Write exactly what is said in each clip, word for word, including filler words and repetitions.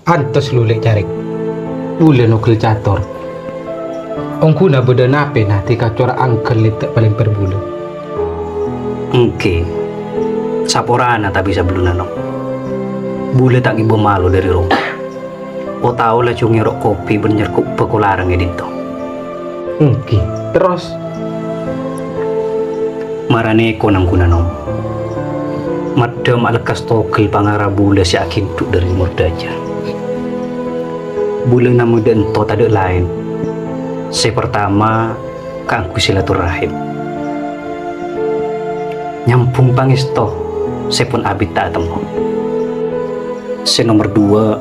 Antos lu, Lè' Carèk. Bulâ nogel cator. Ongghuna bâdâ napè, Nah, dhika cora' angghâl nèddhâ palèmpèr bulâ? Èngghi. Saporana tapè sabellunna, Nom. Bulâ ta' ngibâ malo dâri roma. Otabâ laju ngèro' kopi bân nyerghu' bhâko larang è dinto. Èngghi, terros? Mara nèko nangghuna, Nom. Maddhâm alekkas togel pangara bulâ sè aghindhu' dâri mordaja. Bulâ namong dâ' ènto tadâ' laèn. Sè partama, kaangghuy silaturrahim. Nyambhung pangèsto sè pon abit ta' atemmo. Sè nomer duwâ',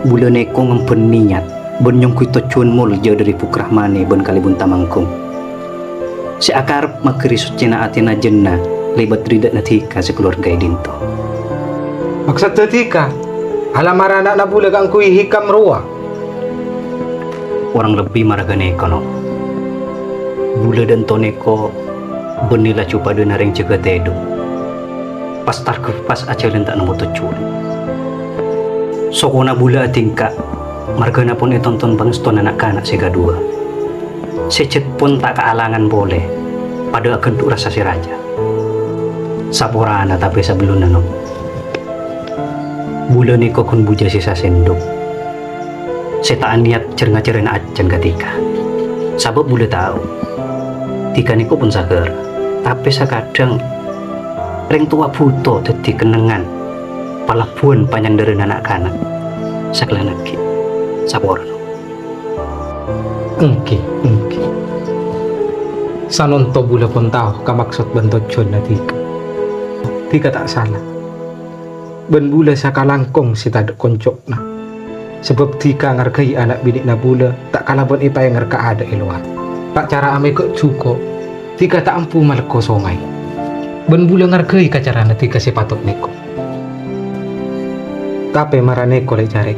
bulâ nèko ngembhân niyat bân nyongghuy tojjhuwân molja dâri Bukrahmani bân Kalèbun Tamanggung. Sè akarep magghâri soccèna atèna Jenna lèbât ridhâna dhika sakaluarga è dinto. Maksoddhâ dhika, alamar ana'na bulâ kaangghuy Hikam rowa? Korang lebbi mara ghânèka, Nom. Bulâ dâ' ènto nèko bânnè laju padâna rèng jâgâ tèdung. Pas targhâbâs ajhâlân ta' nemmo tojjhuwân. Sokona bulâ adhingka, marghâna pon ètonton pangèstona na'-kana' sè kaduwâ. Sè jhât pon ta' kaalangan polè, padâ aghândhu' rassa sè rajâ. Saporana tapè sabellunna, Nom. Bulâ nèko ghun bujâ sè sasèndhuk, sè ta' anèyat jhâr-ngajhârâna ajhân ka dhika. Sabâb bulâ tao, dhika nèko pon saghârâ, tapè sakadhâng rèng towa bhuto dhâddhi kennengngan, palabbuwân panyandhârânna na'-kana'. Sakalangkong ghi', saporana. Èngghi, èngghi. Sanonto bulâ pon tao ka maksod bân tojjhuwânna dhika. Dhika ta' sala. Bân bulâ sakalangkong sè tadâ' konco'na. Sabâb dhika ngarghâi ana' binè'na bulâ ta' kalabân èpaènger ka adâ' è lowar. Ta' cara amèghâ' jhuko', dhika ta' ambu malekko songay. Bân bulâ ngarghâi ka carana dhika sè patot nèko. Tapè mara nèko, Lè' Carèk.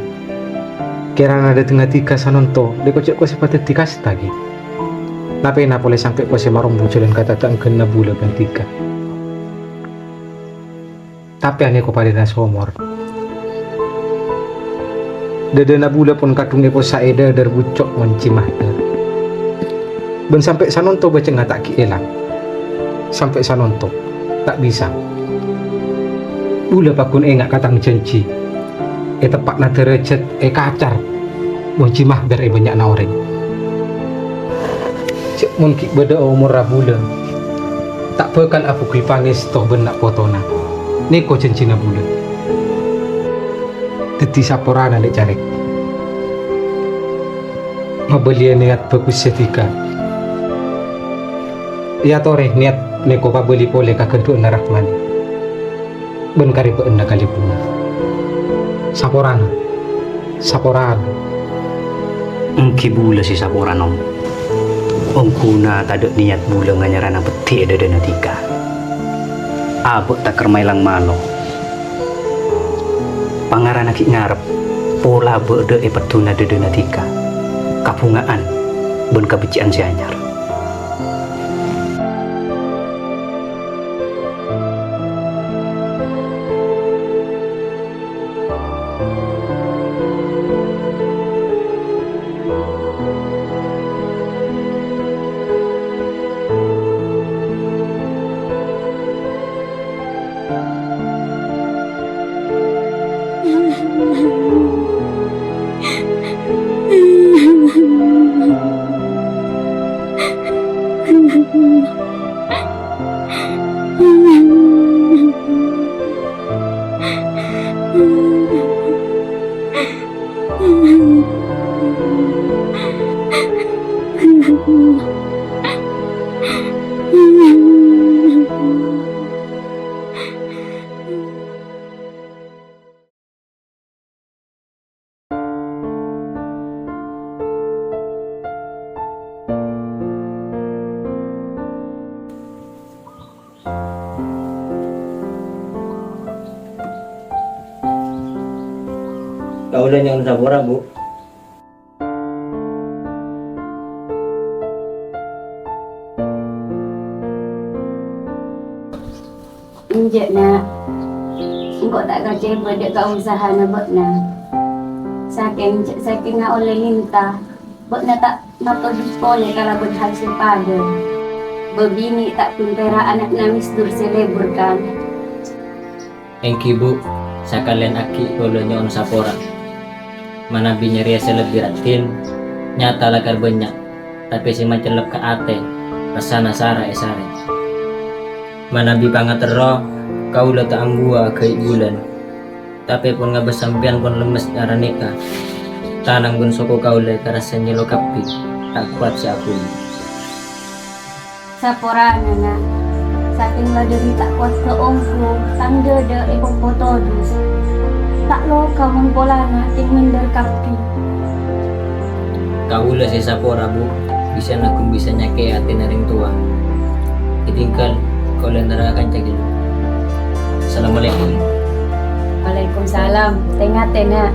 Kèrana dhâtengnga dhika sanonto, nèko jhâ' kosè padhâddhi kasta, ghi. Napèna polè sampè' kosè marombu jhâlân katatanggâna bulâ bân dhika. Tapè anèko padâna somor. Dâdâna bulâ pon kadhung èpossa'è dâdâr bucco' mon cimah dâr. Bân sampè' sanonto bâcengnga ta' ghi' èlang. Sampè' sanonto ta' bisa. Bulâ paggun enga' ka tang janji. È teppa'na dârâjhât èkacar, mon cimah dâr è bânnya'na orèng. Jhâ' mon ghi' bâdâ omorra bulâ, ta' bhâkal abughi pangèsto bân na' potona. Nèko janjina bulâ. Dhâddhi saporana, Lè' Carèk. Mabâliyâ nèyat bhâghussâ dhika. Èyatorè nèyat nèko pabâli polè ka ghândhuwânna Rahman bân karèbâ'ânna kalèbunna. Saporana, saporana. Èngghi bulâ sè sapora, Nom. Ongghuna tadâ' nèyat bulâ nganyarana beddhi è dâdâna dhika. Abâ' ta' kèra maèlang malo. Pangarana ghi' ngarep pola bâdâ è peddhuna dâdâna dhika kabhunga'an bân kabhecce'an sè anyar. Kaulâ nyo'on sapora, Bu. Enjâ', Na'. Engko' ta' kacèbâ dâ' kaosahana bâ'na. Sakèng, sakèngnga ollè minta, bâ'na ta' matodus polè kalabân hal sè padâ. Bâbinè' ta' bân pèra' ana'na Misdur sè lebur, kan? Èngghi, Bu, sakalèyan aghi' kaulâ nyo'on sapora. Manabi nyarèya sè lebbi raddhin, nyata lakar bânnya', tapè sè macellep ka atè, rassana sara èsarè. Manabi pangaterro, kaulâ ta' ambuwâ aghâi' bulân. Tapè pon ngabâs sampèyan pon lemmes aranèka. Tanang bân soko kaulâ karassa nyèlo kabbhi, ta' kowat sè aghuli. Saporana, Na'. Sakèng la dhâri ta' kowat ghâ-ongghu, tang dâdâ èpopotodus. Ta' loka mon polana kèng minder kabbhi. Kaulâ sè sapora, Bu, bisa nangghung bisa nyakè'è atèna rèng towa. Ètinggal, kaulâ èntara ka kanca ghâllu. Assalamualaikum. Waalaikumsalam. Tè-ngatè, Na'.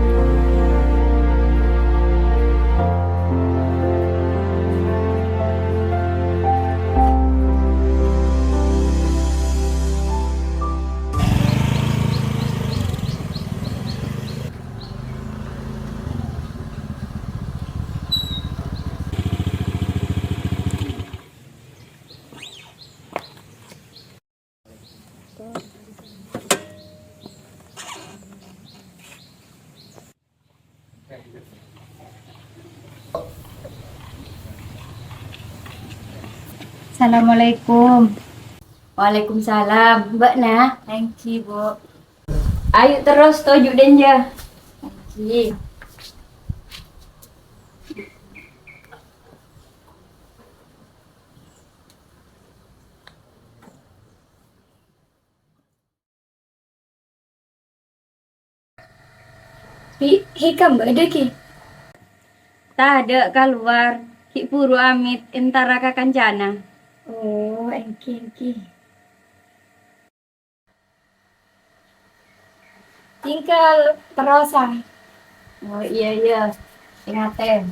Assalamualaikum. Waalaikumsalam. Bâ'na? Èngghi, Bu. Ayo terros toju' dânjâ. Èngghi. Bi' Hikam bâdâ, Ki? Tadâ' kalowar, ghi' buru amèt èntara ka kancana. Oh, èngghi, èngghi. Tinggal terrosa. Oh, iyâ, iyâ. Sè-ngatè.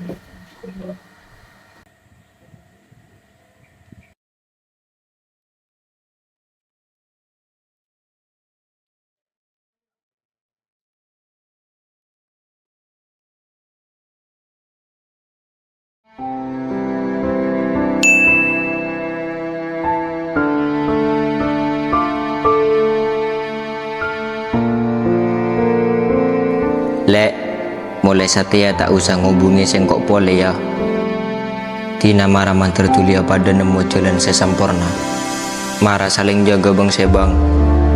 Lè', molaè satèya ta' osa ngobungè sèngko' polè, yâ. Dina mara mandhâr dhuliyâ padâ nemmo jhâlân sè samporna. Mara salèng jâgâ bâng-sèbâng,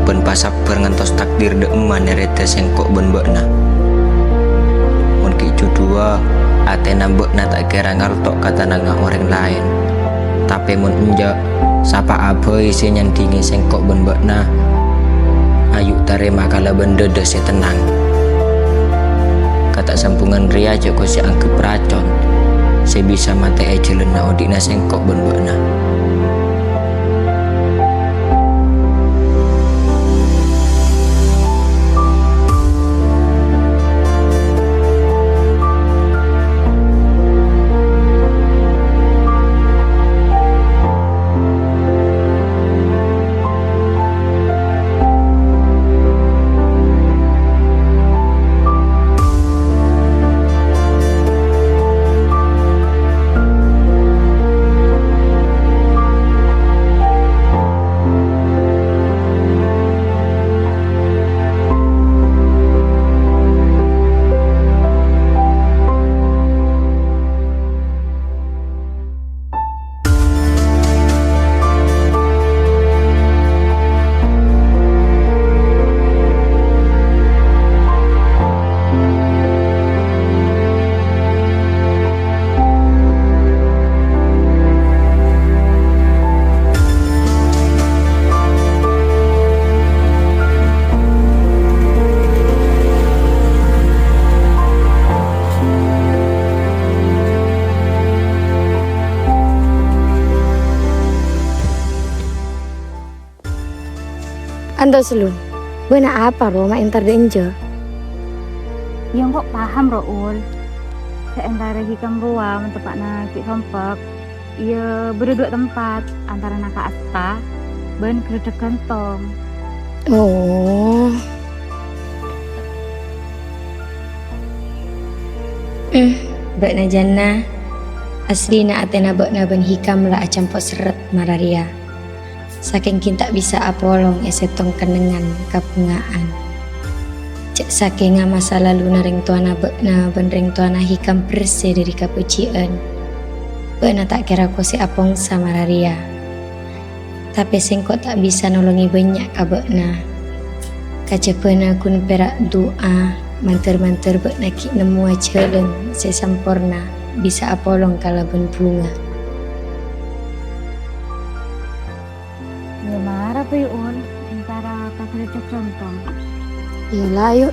bân pasabbhâr ngantos takdir dhâ' emma nèrèdhâ sèngko' bân bâ'na. Mon ghi' jhudhuwâ, atèna bâ'na ta' kèra ngalto' katenangnga orèng laèn. Tapè mon enjâ', sapa'a bhâi sè nyandhingè sèngko' bân bâ'na. Ayu tarèma kalabân dhâdhâ sè tennang. Kata' sambhungan rèya jhâ' kosè anggep racon sè bisa matè'è jhâlânna odi'na sèngko' bân bâ'na. Antos, Lun, bâ'na apa, ro, ma' entar dâ' enjâ'? Iyâ, engko' paham, ro, Ul. Sè entara Hikam rowa mon teppa'na ghi' sompek. Iyâ, bâdâ duwâ' tempat, antarana ka'esta bân Gleddhek Ghântong. Oh. Em, bâ'na Janna, asllina atèna bâ'na bân Hikam la acampo' serret mara rèya. Sakèng ghi' ta' bisa apolong è sèttong kennengngan kabhunga'an. Jhâ' sakènga masa laluna rèng towana bâ'na bân rèng towana Hikam bersè dhâri kabâjhi'ân, bâ'na ta' kèra kosè apongsa mara rèya. Tapè sèngko' ta' bisa nolongè bânnya' ka bâ'na. Kajhâbhâna ghun pèra' du'a, mandhâr-mandhâr bâ'na ghi' nemmowa jhâlân sè samporna bisa apolong kalabân bhunga. Iyâ, mara, Pi, Un, entara ka Geledek Gantong. Iyâ la, yu'.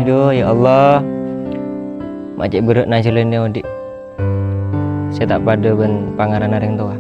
Adhu, ya Allah. Ma' cè' berrâ'na jhâlânna odi' sè ta' padâ bân pangarana rèng towa.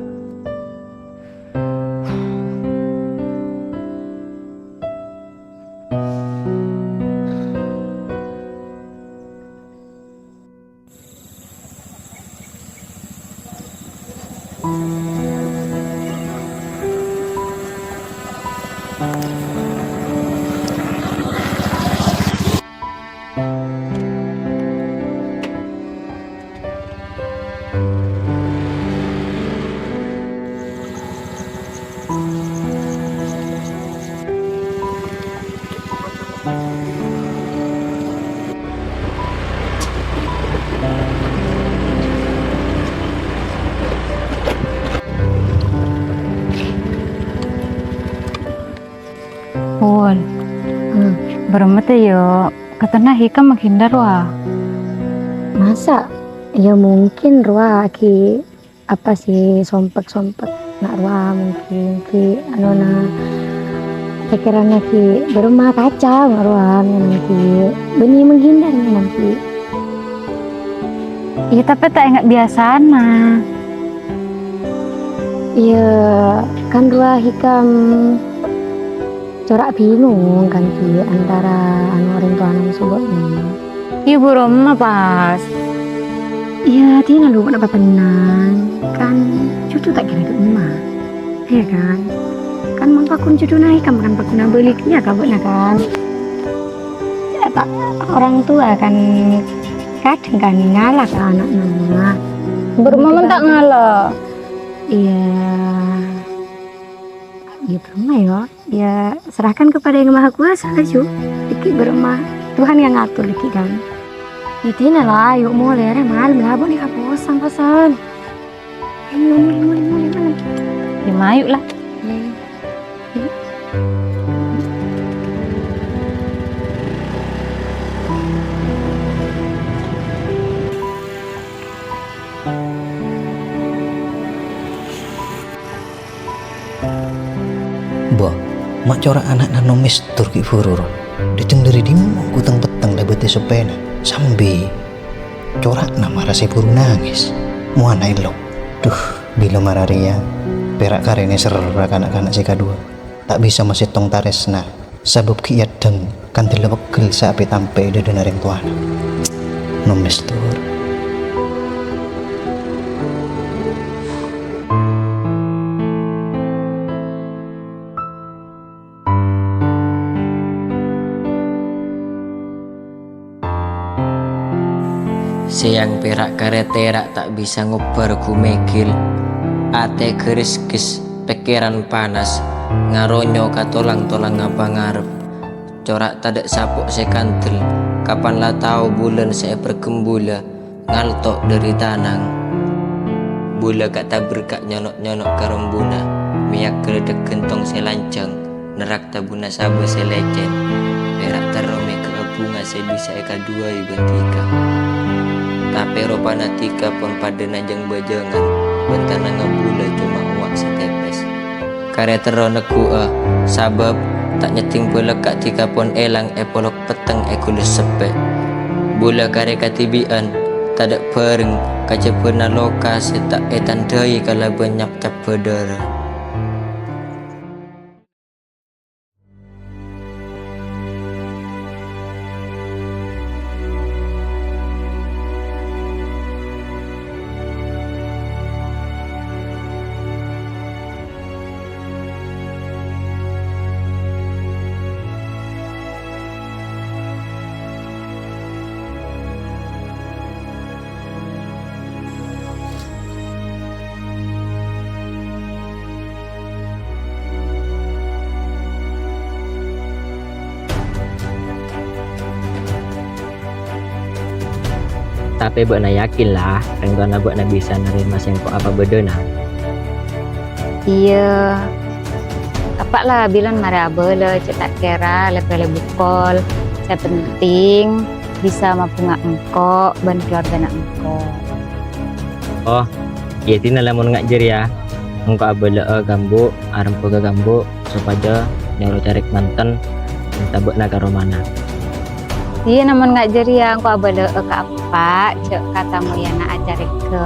Pon. Hmm. Bârâmma tè yâ, katèna Hikam menghindar, wa. Masa? Ya, mungkin, rowa, ghi' apa sih, sompek-sompek na' rowa mungkin, ghi' anona pikiranna ghi' bârâmma kacau na' rowa mungkin, bânnè menghindar mungkin. Iyâ, tapè ta' enga' biyasana. Iyâ, kan rowa Hikam cora' bingung kan, ghi' antara anu orèng towana moso bâ'na. Iyâ, bârâmma pas. Iyâ, dinah lu, napa tenang. Kan jhudhu ta' kèra dâ' emma. Iyâ kan? Kan mon paghun jhudhuna Hikam kan paghun abâli kèya ka bâ'na kan. Ya, ta-, orang tua kan kadhâng kan ngala ka ana'na. Bârâmma mon ta' ngala. Iyâ. Iyâ, bârâmma yâ. Ya, serahkan kepada Yang Maha Kuasa, laju. Dâgghi' bârâmma, Tuhan yang ngatur dâgghi' kan. Iyâ, dinah la, ayo molè, arè malem la, bâ'na kaposang, pasan. Ayo, molè, molè, molè, malem. Ya, mayu' la. Iyâ, iyâ. Bâ, ma' cora' ana'na Nom Mestur ghi' buru, ro. Dâteng dâri dimma gu teng-petteng lèbâdhâ sopèna, sambi cora'na mara sè buru nangès. Mowana èllo. Dhu, bilâ mara rèya, pèra' karè nèserra na'-kana' sè kaduwâ. Ta' bisa masèttong tarèsna, sabâb ghi' èaddhâng kandella peggel sè apè-tampè è dhâdhâna rèng towana. Nom Mestur. Sèyang pèra' karè tèra' ta' bisa ngobbhâr gu mèghil, atè ghâreskes, pèkkèran panas, ngaronyo ka tolang-tolangnga pangarep. Cora' tadâ' sapo' sè kandel, kapan la tao bulân sè èparghembhulâ, ngalto' dâri tanang. Bulâ ka'-taberka' nyono'-nyono' ka rombuna, mèyak ghâlâdhâk ghântong sè lanjhâng, nerrak tabuna sabâ sè lècèn, pèra' terro mèghâ'â bhunga sè bisa èkaduwâi bân Dika. Tapè ropana Dika pon padâna jâng-bâjângan, bân tanangnga bulâ coma owa' sè tèpès. Karè terro negghu'â, sabâb ta' nyeddhing bâlâ ka'dinto pon èlang èpolok petteng è ghulus seppè'. Bulâ karè kadhibi'ân, tadâ' bhâreng kajhâbhâna loka sè ta' ètandhâi kalabân nyap-cabbhâ dârâ. Tapè bâ'na yakin, la, rèng towana bâ'na bisa narèma sèngko' apa bâdâna? Iyâ. Apa la bilân marè abâlâ, cè' ta' kèra lè-pèlè bukol. Sè penting, bisa mabhunga engko' bân keluargana engko'. Oh, iyâ, dina lamon nga' jârèya, engko' abâlâ'â ka embu', arembhâghâ ka embu', sopajâ nyoro Carèk manten mènta bâ'na ka romana. Iyâ, namon nga' jârèya engko' abâlâ'â ka eppa' jâ' katamoyanna acarèghâ.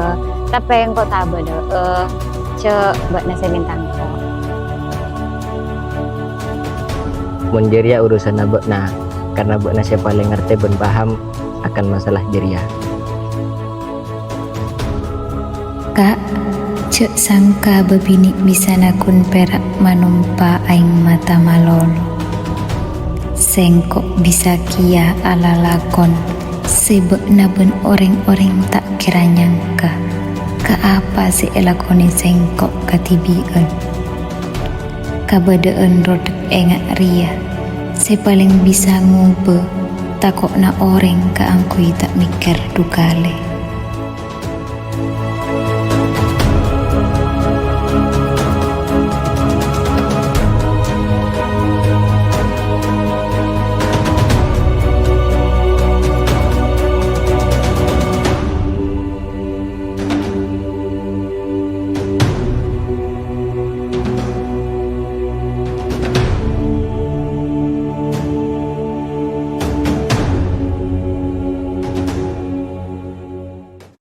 Tapè engko' ta' abâlâ'â jâ' bâ'na sè mènta engko'. Mon jârèya urusanna bâ'na, karna bâ'na sè palèng ngartè bân paham akan masalah jârèya. Ka', jâ' sangka bâbinè' bisana ghun pèra' manompa aèng mata malolo. Sèngko' bisa kèya alalakon sè bâ'na bân orèng-orèng ta' kèra nyangka ka apa sè èlakonè sèngko' kadhibi'ân. Kabâdâ'ân rodep enga' rèya sè palèng bisa ngobâ tako'na orèng kaangghuy ta' mèkkèr du kalè.